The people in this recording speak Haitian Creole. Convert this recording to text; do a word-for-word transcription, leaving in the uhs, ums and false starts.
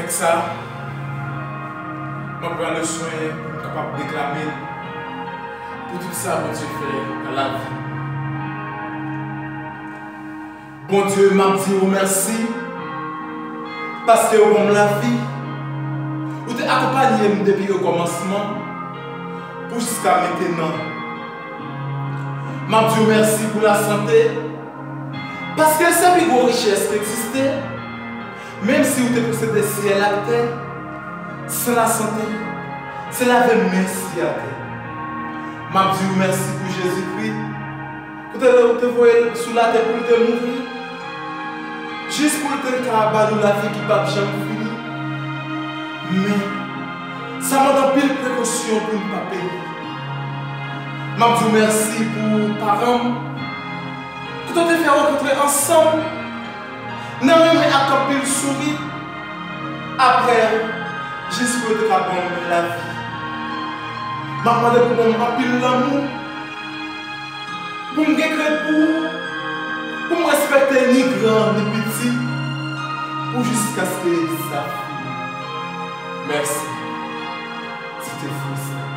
Avèk sa, mwen pran le swen pou m kapab deklame l pou tout sa Bondye fè nan lavi m. Bondye, m ap di w mèsi paske w ban m lavi. Ou te akonpanye m depi okòmansman pou jiska mentenan. M ap di w mèsi pou lasante, paske se pi gwo richès ki egziste. Menm si w te posede syèl ak tè, san lasante, se lave men si atè. M ap di w mèsi pou Jezikri. Kote w te voye l sou latè pou l te mouri, jis pou l te ka ba nou lavi ki p ap janm fini. Men, sa mande anpil prekosyon pou n pa peri. M ap di w mèsi pou paran m, kote w te fè rankontre ansanm, nan renmen ak anpil souri. Apre, jis pou yo te ka ban m lavi. M ap mande pou ban m anpil lanmou, pou m gen krent pou ou, pou m respekte ni gran ni piti, pou jiskaske sa fini. Mèsi. Tite Frans.